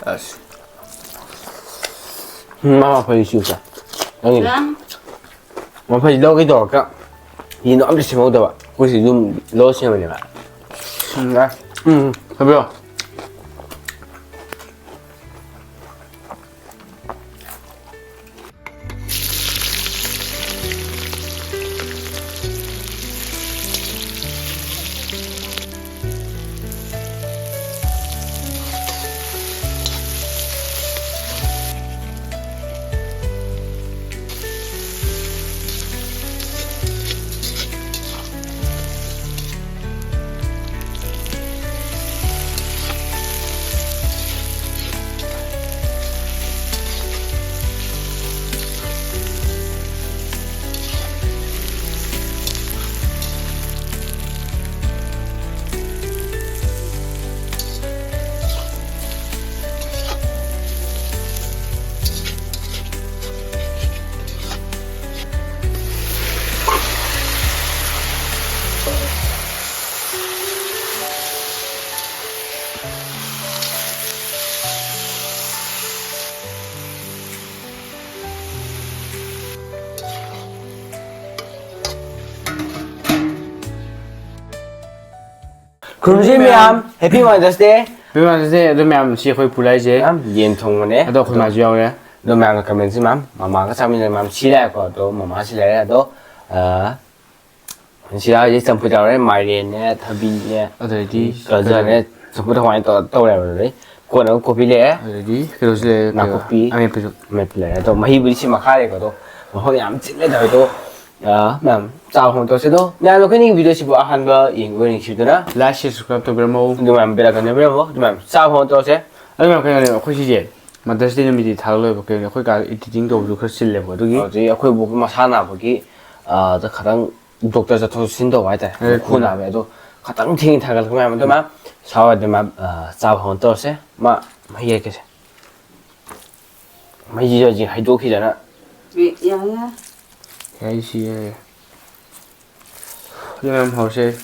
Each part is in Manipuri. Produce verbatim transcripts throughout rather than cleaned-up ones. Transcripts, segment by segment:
ꯑꯁ꯫ ꯎꯝ, ꯃꯥ ꯃꯐꯩ ꯁꯤꯎꯁꯦ꯫ ꯅꯪꯒꯤꯗꯤ? ꯌꯥꯝ꯫ ꯃꯐꯩ ꯂꯧꯒꯦ ꯇꯧꯔꯒ ꯌꯦꯟꯗꯣ ꯑꯝꯇ ꯁꯦꯝꯍꯧꯗꯕ꯫ ꯑꯩꯈꯣꯏꯁꯤ ꯌꯨꯝ ꯂꯧꯔ ꯁꯦꯝꯕꯅꯦꯕ꯫ ꯎꯝ, ꯌꯥꯏ꯫ ꯎꯝ, ꯍꯥꯏꯕꯤꯔꯣ꯫ ꯈꯨꯔꯨꯝꯖꯔꯤ ꯃꯌꯥꯝ, Happy Mother's Day꯫ Happy Mother's Day꯫ ꯑꯗꯨ ꯃꯌꯥꯝ ꯁꯤ ꯑꯩꯈꯣꯏ ꯄꯨꯂꯥꯏꯁꯦ꯫ ꯃꯌꯥꯝ ꯌꯦꯟ ꯊꯣꯡꯕꯅꯦ꯫ ꯑꯗꯣ ꯑꯩꯈꯣꯏ ꯑꯗꯣ ꯃꯥꯁꯨ ꯌꯥꯎꯔꯦ꯫ ꯑꯗꯣ ꯃꯌꯥꯝꯅ comment ꯁꯤ ꯃꯌꯥꯝ ꯃꯃꯥꯒ ꯆꯥꯃꯤꯟꯅꯔꯦ, ꯃꯌꯥꯝ ꯁꯤ ꯂꯥꯛꯑꯦꯀꯣ꯫ ꯑꯗꯣ ꯃꯃꯥꯁꯤ ꯂꯩꯔꯦ꯫ ꯑꯗꯣ, ꯑ, ꯁꯤ ꯌꯥꯎꯔꯤꯁꯦ ꯆꯝꯐꯨꯠ ꯌꯥꯎꯔꯦ, ꯃꯥꯏꯔꯦꯟꯅꯦ, ꯊꯕꯤꯅꯦ, ꯑꯗꯩꯗꯤ ꯒꯖꯔꯅꯦ, ꯆꯝꯐꯨꯠ ꯍꯋꯥꯏ ꯇꯧꯔ ꯇꯧꯔꯦꯕ꯫ ꯑꯗꯩ ꯀꯣꯟꯅ ꯑꯃꯨꯛ ꯀꯣꯕꯤ ꯂꯩꯔꯦ꯫ ꯑꯗꯩꯗꯤ ꯀꯩꯅꯣꯁꯨ ꯂꯩꯔꯦ, ꯀꯩꯕ? ꯅꯥꯀꯨꯞꯄꯤ꯫ ꯑꯃꯦꯠꯄꯁꯨ꯫ ꯑꯃꯦꯠꯄ ꯂꯩꯔꯦ꯫ ꯑꯗꯣ ꯃꯍꯤꯕꯨꯗꯤ ꯁꯤ ꯃꯈꯥ ꯂꯩꯀꯣ꯫ ꯑꯗꯣ ꯃꯐꯝ ꯌꯥꯝ ꯆꯤꯜꯂꯦ ꯇꯧꯔꯤꯗꯣ꯫ ꯑ, ꯃꯌꯥꯝ ꯆꯥꯕ ꯍꯧꯅ ꯇꯧꯔꯁꯦ꯫ ꯑꯗꯣ ꯃꯌꯥꯝ ꯑꯩꯈꯣꯏꯅꯤꯒꯤ video ꯁꯤꯕꯨ ꯑꯍꯥꯟꯕ ꯌꯦꯡꯕ ꯑꯣꯏꯅ ꯅꯨꯡꯁꯤꯕꯤꯗꯨꯅ like, share, subscribe ꯇꯧꯕꯤꯔꯝꯃꯣ꯫ ꯑꯗꯨ ꯃꯌꯥꯝ bell icon ꯅꯝꯕꯤꯔꯝꯃꯣ꯫ ꯑꯗꯨ ꯃꯌꯥꯝ ꯆꯥꯕ ꯍꯧꯅ ꯇꯧꯔꯁꯦ꯫ ꯑꯗꯨ ꯃꯌꯥꯝ ꯀꯩꯅꯣꯅꯦ, ꯑꯩꯈꯣꯏ ꯁꯤꯁꯦ Mother's Day ꯅꯨꯃꯤꯠꯇꯤ ꯊꯥꯒꯠꯂꯣꯏꯕ, ꯀꯩꯅꯣꯅꯦ, ꯑꯩꯈꯣꯏ ꯀꯥ editing ꯇꯧꯕꯁꯨ ꯈꯔ ꯆꯤꯜꯂꯦꯕꯀꯣ, ꯑꯗꯨꯒꯤ꯫ ꯍꯧꯖꯤꯛ ꯑꯩꯈꯣꯏ ꯕꯣꯛꯀꯤ ꯃꯁꯥ ꯅꯥꯕꯒꯤ, ꯑ, ꯈꯇꯪ doctor ꯆꯠꯊꯣꯛ ꯆꯠꯁꯤꯟ ꯇꯧꯕ ꯍꯥꯏꯇꯥꯔꯦ꯫ ꯑꯦ, ꯃꯈꯨ ꯅꯥꯕꯒꯤ꯫ ꯑꯗꯣ ꯈꯇꯪ ꯊꯦꯡꯅ ꯊꯥꯒꯠꯂꯛꯄ ꯃꯌꯥꯝ ꯑꯗꯨ ꯃꯌꯥꯝ ꯁꯥꯎꯔꯗꯤ ꯃꯌꯥꯝ, ꯑ, ꯆꯥꯕ ꯍꯧꯅ ꯇꯧꯔꯁꯦ꯫ ꯃꯥ ꯃꯍꯤ ꯍꯩꯔꯛꯀꯦꯁꯦ꯫ ꯃꯍꯤꯁꯦ ꯍꯧꯖꯤꯛ ꯍꯩꯗꯣꯛꯈꯤꯗꯅ꯫ ꯑꯦ, ꯌꯥꯔꯦ, ꯌꯥꯔꯦ꯫ ꯌꯥꯏ, ꯁꯤ ꯌꯥꯏ꯫ ꯑꯗꯨ ꯃꯌꯥꯝ ꯍꯧꯔꯁꯦ꯫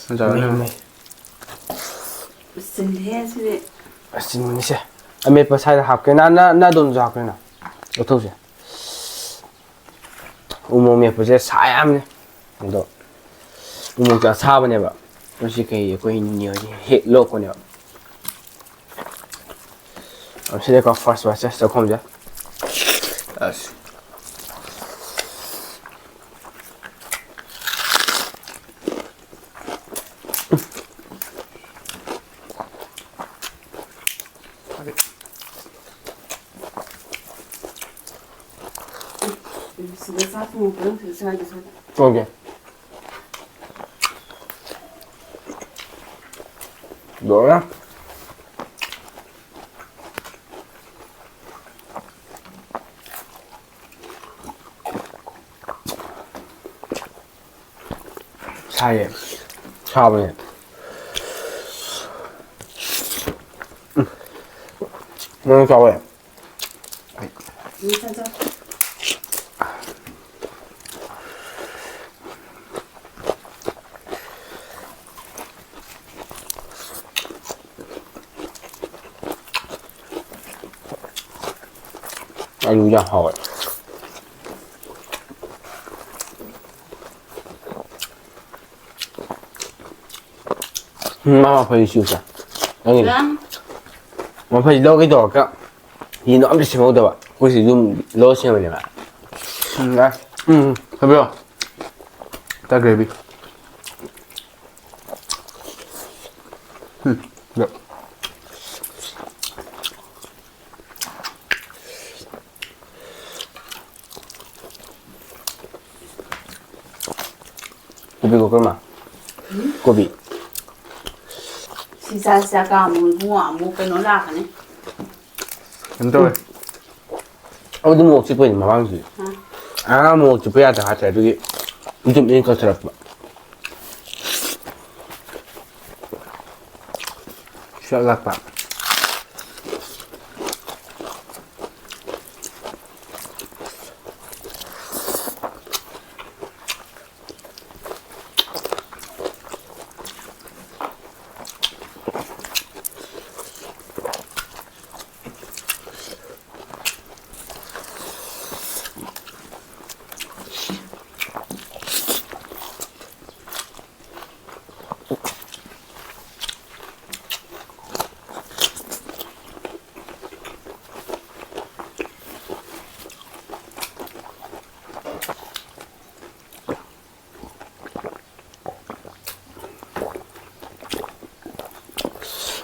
ꯃꯩ, ꯃꯩ꯫ ꯆꯤꯟꯗꯦꯍꯦ ꯁꯤꯗꯤ꯫ ꯑꯁ, ꯆꯤꯟꯕꯅꯤꯁꯦ꯫ ꯑꯃꯦꯠꯄ ꯁ꯭ꯋꯥꯏꯗ ꯍꯥꯞꯀꯦ꯫ ꯅ-, ꯅ-, ꯅ ꯑꯗꯣꯝꯁꯨ ꯍꯥꯞꯀꯦ ꯅ꯫ ꯂꯧꯊꯣꯛꯁꯦ꯫ ꯎꯃꯣꯔꯣꯛ ꯃꯦꯠꯄꯁꯦ ꯁꯥ ꯌꯥꯝꯅꯤ꯫ ꯑꯗꯣ ꯎꯃꯣꯔꯣꯛꯁꯦ ꯑꯁꯥꯕꯅꯦꯕ꯫ ꯃꯁꯤ ꯀꯩ ꯑꯩꯈꯣꯏ ꯅꯤꯅꯦ ꯍꯣꯏꯗꯤ ꯍꯦꯛ ꯂꯣꯛꯄꯅꯦꯕ꯫ ꯁꯤꯗꯀꯣ first batch ꯆꯥꯛꯈꯨꯝꯁꯦ꯫ ꯑꯁ꯫ ꯁꯤꯗ ꯆꯥꯛ ꯊꯣꯡꯉꯛꯄ ꯅꯪ ꯁꯤꯗ ꯆꯥꯏꯗꯣ ꯁ꯭ꯋꯥꯏꯗ꯫ ꯊꯣꯡꯒꯦ꯫ ꯂꯣꯏꯔꯦ꯫ ꯁꯥꯏꯌꯦ꯫ ꯁꯥꯕꯅꯦ꯫ ꯎꯝ꯫ ꯅꯪ ꯆꯥꯎꯋꯦ꯫ ꯑꯂꯨ ꯌꯥꯝ ꯍꯥꯎꯋꯦ꯫ ꯎꯝ, ꯃꯥ ꯃꯐꯩ ꯁꯤꯎꯁꯦ꯫ ꯅꯪꯒꯤꯗꯤ? ꯌꯥꯝ꯫ ꯃꯐꯩ ꯂꯧꯒꯦ ꯇꯧꯔꯒ ꯌꯦꯟꯗꯣ ꯑꯝꯇ ꯁꯦꯝꯍꯧꯗꯕ꯫ ꯑꯩꯈꯣꯏꯁꯤ ꯌꯨꯝ ꯂꯧꯔ ꯁꯦꯝꯕꯅꯦꯕ꯫ ꯎꯝ, ꯌꯥꯏ꯫ ꯎꯝ, ꯊꯝꯕꯤꯔꯣ꯫ ꯇ gravy꯫ ꯎꯝ, ꯌꯥꯏ꯫ ꯀꯣꯕꯤ ꯀꯣꯀꯔ ꯃꯥ꯫ ꯎꯝ? ꯀꯣꯕꯤ꯫ ꯁꯤ ꯆꯥ, ꯆꯥ ꯀꯥꯝꯃꯨ ꯏꯕꯨꯡꯉꯣ, ꯑꯃꯨꯛ ꯀꯩꯅꯣ ꯂꯥꯛꯀꯅꯤ꯫ ꯀꯩꯅꯣ ꯇꯧꯋꯦ꯫ ꯎꯝ꯫ ꯑꯩꯗꯤ ꯃꯣꯔꯣꯛ ꯆꯤꯛꯄꯩꯅꯦ ꯃꯃꯥꯡꯁꯤ꯫ ꯍꯥ? ꯑꯉꯥꯡ ꯃꯣꯔꯣꯛ ꯆꯤꯛꯄ ꯌꯥꯗꯦ ꯍꯥꯏꯔꯦ, ꯑꯗꯨꯒꯤ ꯌꯨꯇꯨꯕ ꯑꯩꯅ ꯀꯛꯊꯠꯂꯛꯄ꯫ ꯁ꯭ꯋꯦꯠ ꯂꯥꯛꯄ꯫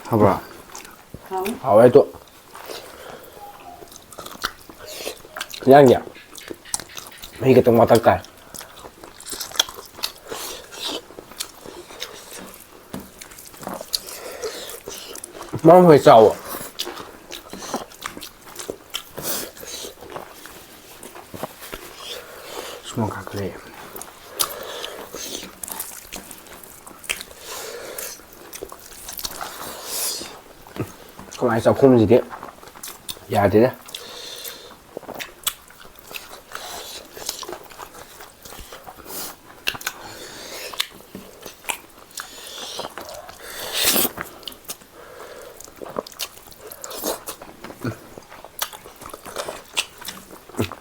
ꯍꯥꯎꯕ꯭ꯔꯣ? ꯍꯥꯎ꯫ ꯍꯥꯎꯋꯦ ꯑꯗꯣ꯫ ꯏꯟꯖꯥꯡꯁꯦ ꯃꯍꯤ ꯈꯤꯇꯪ ꯋꯥꯠꯇꯛ ꯇꯥꯏ꯫ ꯃꯔꯝ ꯍꯣꯏ ꯆꯥꯎꯕ꯫ ꯁꯨꯃꯥꯡ ꯀꯥꯈꯠꯂꯛꯑꯦ꯫ ꯀꯃꯥꯏ ꯆꯥꯛꯈꯨꯝꯁꯤꯗꯤ ꯌꯥꯗꯦꯗ꯫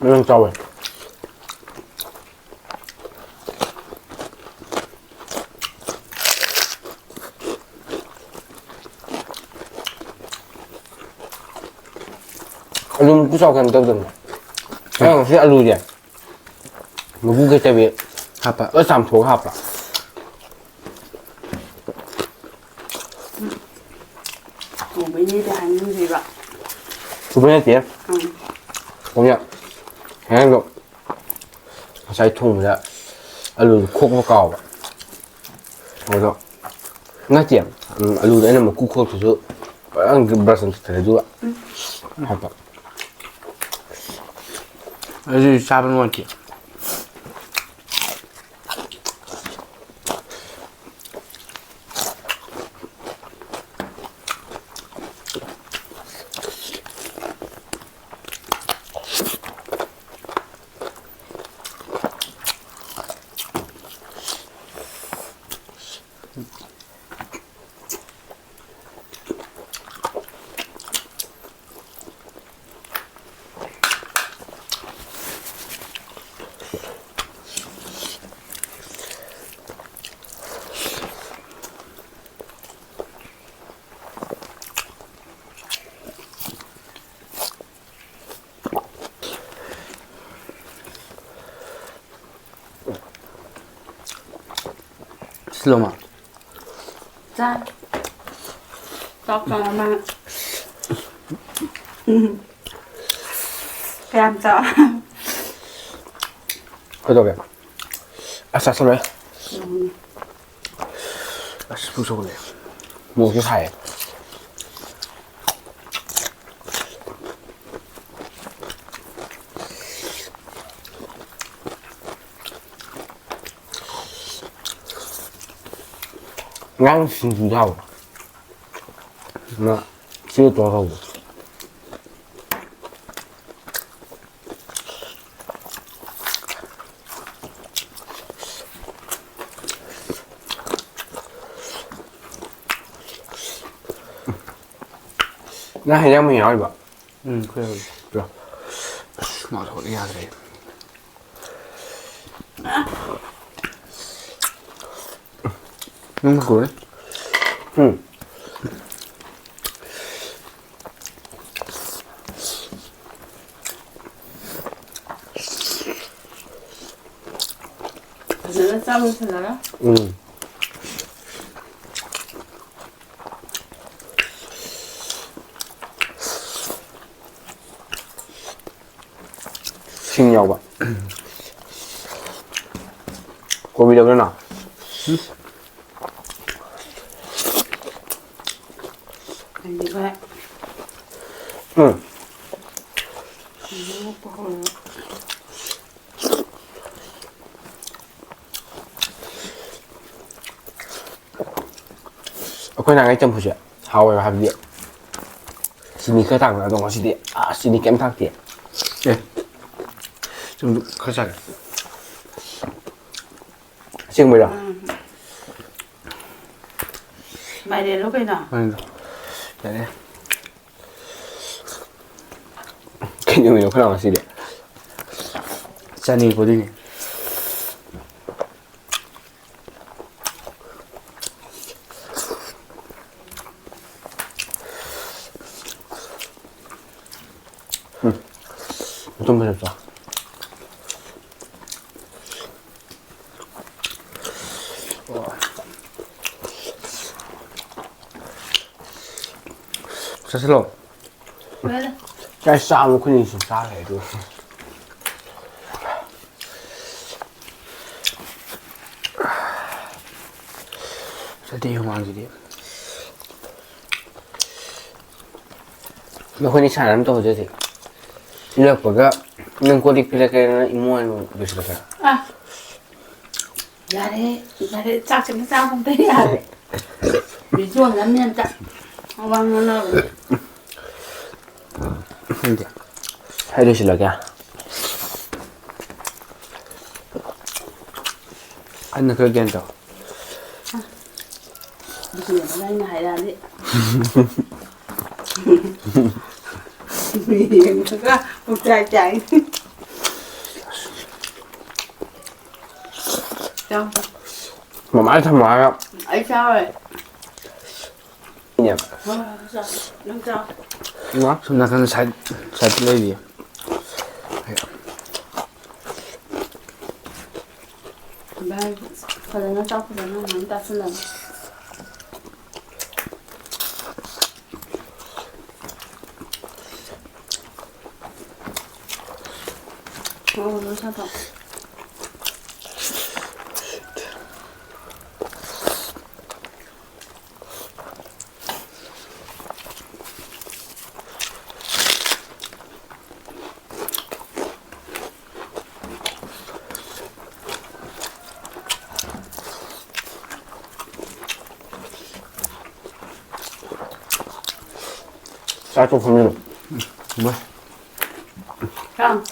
ꯅꯪ ꯆꯥꯎꯋꯦ꯫ ꯑꯂꯨ ꯃꯀꯨ ꯆꯥꯎ ꯀꯩꯅꯣ ꯇꯧꯗꯕꯅꯦ꯫ ꯑꯩꯅ ꯉꯁꯤ ꯑꯂꯨꯁꯦ ꯃꯀꯨ ꯈꯦꯠꯇꯕꯤ ꯍꯥꯞꯄ꯫ ꯂꯣꯏ ꯆꯥꯝꯊꯣꯛꯑꯒ ꯍꯥꯞꯄ꯫ ꯊꯣꯡꯕꯩꯅꯦꯗꯤ ꯍꯥꯏꯅꯤꯡꯗ꯭ꯔꯤꯕ꯫ ꯊꯣꯡꯕꯩ ꯅꯠꯇꯦ꯫ ꯎꯝ꯫ ꯀꯩꯅꯣ, ꯉꯔꯥꯡꯗꯣ ꯉꯁꯥꯏ ꯊꯣꯡꯕꯗ ꯑꯂꯨꯗꯨ ꯈꯣꯛꯄ ꯀꯥꯎꯕ꯫ ꯑꯗꯣ ꯅꯠꯇꯦ, ꯎꯝ, ꯑꯂꯨꯗꯣ ꯑꯩꯅ ꯃꯀꯨ ꯈꯣꯛꯇꯨꯁꯨ ꯐꯖꯅ ꯕ꯭ꯔꯁ ꯑꯃ ꯇꯧꯊꯣꯛꯑꯦ ꯑꯗꯨꯒ ꯍꯥꯞꯄ꯫ ꯑꯗꯨꯗꯤ ꯆꯥꯕ ꯅꯨꯡꯉꯥꯏꯇꯦ꯫ ꯁꯤꯂꯣꯃꯥ꯫ ꯆꯥ꯫ ꯆꯥꯛ ꯆꯪꯉꯣ ꯃꯥꯅ꯫ ꯎꯝ꯫ ꯀꯌꯥꯝ ꯆꯥ꯫ ꯀꯩꯗꯧꯒꯦ? ꯑꯁ, ꯆꯥꯁꯜꯂꯣꯍꯦ꯫ ꯎꯝ꯫ ꯑꯁ, ꯄꯨꯛ ꯁꯧꯒꯠꯂꯦ꯫ ꯃꯣꯔꯣꯛꯁꯨ ꯁꯥꯏꯌꯦ꯫ ꯉꯔꯥꯡ ꯁꯤꯡꯖꯨ ꯆꯥꯕ꯫ ꯉꯥ ꯁꯤꯒ ꯇꯧꯔ ꯇꯧꯕ꯫ ꯅꯪ ꯍꯩꯅꯧ ꯑꯃ ꯌꯥꯎꯔꯤꯕ? ꯎꯝ, ꯑꯩꯈꯣꯏ ꯍꯧꯖꯤꯛ꯫ ꯄꯤꯔꯣ꯫ ꯑꯁ, ꯃꯥ ꯊꯣꯛꯂꯛꯑꯦ, ꯌꯥꯗ꯭ꯔꯦ꯫ ꯅꯪ ꯀꯧꯔꯦ꯫ ꯎꯝ꯫ ꯐꯖꯅ ꯆꯥ ꯂꯣꯏꯁꯜꯂꯒ꯫ ꯎꯝ꯫ ꯁꯤꯡ ꯌꯥꯎꯕ꯫ ꯀꯣꯕꯤ ꯂꯧꯗꯣꯏꯅꯣ? ꯎꯝ꯫ ꯑꯩꯗꯤ ꯈꯔ ꯎꯝ꯫ ꯌꯣꯛꯄ ꯍꯧꯔꯒ꯫ ꯑꯩꯈꯣꯏ ꯅꯍꯥꯟꯒꯩ ꯆꯝꯐꯨꯠꯁꯦ ꯍꯥꯎꯋꯦꯕ, ꯍꯥꯏꯕꯗꯤ ꯆꯤꯅꯤ ꯈꯔ ꯊꯥꯛꯅ, ꯑꯗꯣ ꯉꯁꯤꯗꯤ ꯑꯁ, ꯆꯤꯅꯤ ꯀꯩꯝ ꯊꯥꯛꯇꯦ꯫ ꯑꯦ, ꯆꯨꯝ, ꯈꯔ ꯆꯥꯒꯦ꯫ ꯑꯁꯦꯡꯕꯩꯔꯣ? ꯎꯝ꯫ ꯃꯥꯏꯔꯦꯜꯂꯣ ꯀꯩꯅꯣ? ꯃꯥꯏꯔꯦꯜꯂꯣ꯫ ꯌꯥꯔꯦ꯫ ꯀꯩꯅꯣ, ꯀꯩꯅꯣ, ꯑꯩꯈꯣꯏ ꯅꯥꯎ ꯉꯁꯤꯗꯤ? ꯆꯥꯅꯤꯡꯉꯛꯄꯗꯨꯏꯅꯦ꯫ ꯎꯝ꯫ ꯑꯗꯨꯝ ꯐꯖꯅ ꯆꯥꯎ꯫ ꯆꯠꯁꯤꯜꯂꯣ꯫ ꯂꯣꯏꯔꯦ꯫ ꯆꯥꯛ ꯆꯥꯕ ꯈꯨꯗꯤꯡꯁꯨ ꯆꯥꯈ꯭ꯔꯦ ꯑꯗꯨ꯫ ꯆꯠꯇꯦ ꯍꯨꯃꯥꯡꯁꯤꯗꯤ꯫ ꯅꯈꯣꯏꯅꯤ ꯁꯥꯟꯅ ꯑꯃ ꯇꯧꯍꯧꯖꯁꯦ꯫ ꯏꯜꯂꯛꯄꯒ ꯅꯪ ꯀꯣꯜ ꯂꯤꯛ ꯄꯤꯔꯛꯀꯦꯔꯥ, ꯅꯪ ꯏꯃꯨꯡ ꯍꯥꯟꯅ ꯂꯣꯏꯁꯤꯜꯂꯛꯀꯦꯔꯥ? ꯑꯥ꯫ ꯌꯥꯔꯦ, ꯌꯥꯔꯦ, ꯆꯥꯛꯁꯤꯅ ꯆꯥꯕ ꯑꯝꯇ ꯌꯥꯔꯦ꯫ ꯚꯤꯗꯤꯑꯣ ꯅꯝꯃꯤ ꯑꯝꯇ꯫ ꯋꯥ ꯉꯥꯡꯅꯕ꯫ ꯈꯪꯗꯦ꯫ ꯑꯩ ꯂꯣꯏꯁꯤꯜꯂꯒꯦ꯫ ꯑꯩꯅ ꯈꯔ ꯒ꯭ꯌꯥꯟ ꯇꯧ꯫ ꯂꯣꯏꯁꯤꯜꯂꯒ ꯑꯩꯅ ꯍꯥꯏꯔꯛꯑꯗꯤ꯫ ꯌꯦꯡꯉꯒ ꯄꯨꯡꯆꯥꯏ ꯆꯥꯏ꯫ ꯆꯥꯎ꯫ ꯃꯃꯥꯏ ꯊꯝꯃꯣ ꯍꯥꯏꯔꯒ꯫ ꯑꯩ ꯆꯥꯔꯣꯏ꯫ ꯏꯅꯦ꯫ ꯍꯣꯏ, ꯍꯣꯏ, ꯍꯣꯏ, ꯆꯥꯎ꯫ ꯅꯪ ꯆꯥꯎ꯫ ꯏꯃꯥ꯫ ꯁꯣꯝ ꯅꯥꯀꯟꯗ ꯁꯥꯏꯠ, ꯁꯥꯏꯠꯇ ꯂꯩꯔꯤꯌꯦ꯫ ꯚꯥꯏ, ꯐꯖꯅ ꯆꯥꯎ, ꯐꯖꯅ ꯑꯗꯨꯃꯥꯏꯅ ꯆꯥꯁꯤꯜꯂꯒ꯫ ꯑꯣ, ꯅꯁꯥꯗꯣ꯫ ꯆꯥꯛ ꯇꯣꯛꯐꯝꯅꯤꯅ꯫ ꯃꯣꯏ꯫ ꯀꯥꯡ꯫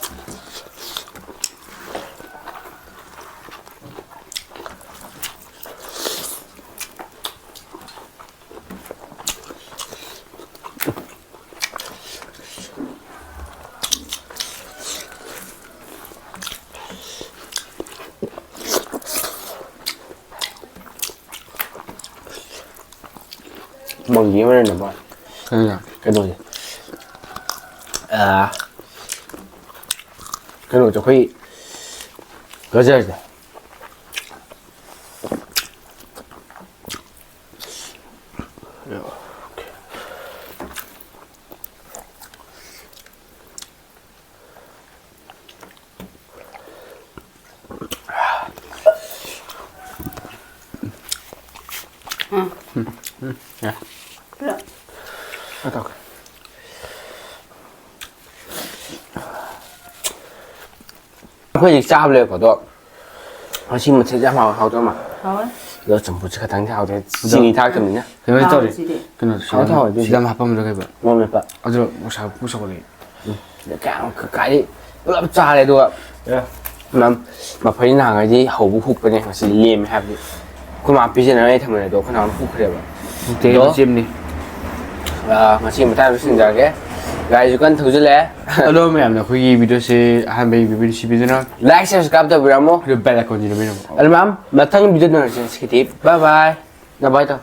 ꯃꯪꯒꯤ ꯑꯃ ꯂꯩꯔꯝꯕ꯫ ꯀꯩꯅꯣ? ꯀꯩꯅꯣꯁꯦ꯫ ꯑꯥ, ꯀꯩꯅꯣꯁꯦ, ꯑꯩꯈꯣꯏ ꯒꯖꯔꯁꯦ꯫ ꯄꯨꯂꯞ꯫ ꯑꯩꯈꯣꯏ ꯍꯧꯖꯤꯛ ꯆꯥꯕ ꯂꯣꯏꯔꯛꯄꯗꯣ ꯉꯁꯤ ꯃꯊꯦꯜꯁꯦ ꯌꯥꯝ ꯍꯥꯎ-, ꯍꯥꯎꯗꯧ ꯃꯥꯜꯂꯦ꯫ ꯍꯥꯎꯋꯦ꯫ ꯑꯗꯣ ꯆꯝꯐꯨꯠꯁꯦ ꯈꯇꯪꯗꯤ ꯍꯥꯎꯗꯦ꯫ ꯆꯤꯅꯤ ꯊꯥꯛꯇꯕꯅꯤꯅ꯫ ꯀꯩꯅꯣ ꯇꯧꯔꯤ꯫ ꯍꯥꯎꯔꯤꯁꯤꯗꯤ꯫ ꯀꯩꯅꯣ ꯍꯥꯎ ꯊꯥꯎ ꯑꯣꯏꯗꯣꯏꯅꯤ꯫ ꯁꯤꯗ ꯑꯃ ꯍꯥꯞꯄꯝꯕꯗꯣ ꯀꯩꯕ? ꯃꯣꯔꯣꯛ ꯃꯦꯠꯄ꯫ ꯑꯗꯨ ꯃꯁꯥ ꯄꯨꯛ ꯁꯧꯒꯠꯂꯛꯑꯦ꯫ ꯎꯝ꯫ ꯀꯌꯥꯝ ꯀ-, ꯀꯥꯏꯗꯩ ꯄꯨꯂꯞ ꯆꯥꯔꯦ ꯑꯗꯨꯒ ꯌꯥ꯫ ꯃꯝ-, ꯃꯐꯩ ꯅꯍꯥꯟꯉꯩꯗꯤ ꯍꯧꯕ ꯍꯨꯛꯄꯅꯦ, ꯉꯁꯤꯗꯤ ꯂꯦꯝꯃꯦ ꯍꯥꯏꯕꯗꯤ ꯑꯩꯈꯣꯏ ꯃꯥ ꯄꯤꯖꯅꯕ ꯑꯩ ꯊꯝꯕꯅꯦ ꯑꯗꯣ ꯑꯩꯈꯣꯏ ꯅꯥꯎꯅ ꯍꯨꯛꯈ꯭ꯔꯦꯕ꯫ ꯍꯨꯛꯇꯦ, ꯑꯗꯣ ꯃꯆꯦꯝꯅꯤ꯫ ꯑꯥ, ꯉꯁꯤ ꯃꯇꯥꯡꯗ ꯂꯣꯏꯁꯤꯟꯖꯔꯒꯦ꯫ ꯒꯥꯔꯤꯁꯨ ꯀꯟꯅ ꯊꯧꯖꯤꯜꯂꯛꯑꯦ꯫ ꯑꯗꯣ ꯃꯌꯥꯝꯅ ꯑꯩꯈꯣꯏꯒꯤ ꯚꯤꯗꯤꯑꯣꯁꯦ ꯑꯍꯥꯟꯕꯒꯤ ꯚꯤꯗꯤꯑꯣ ꯁꯤ ꯄꯤꯗꯨꯅ Like, subscribe ꯇꯧꯕꯤꯔꯝꯃꯣ꯫ ꯑꯗꯨ bell icon ꯁꯤꯗ ꯄꯤꯔꯝꯃꯣ꯫ ꯑꯗꯨ ꯃꯌꯥꯝ ꯃꯊꯪ ꯚꯤꯗꯤꯑꯣꯗ ꯎꯅꯔꯁꯦ꯫ ꯉꯁꯤꯒꯤꯗꯤ bye bye꯫ Bye bye ꯇꯧ꯫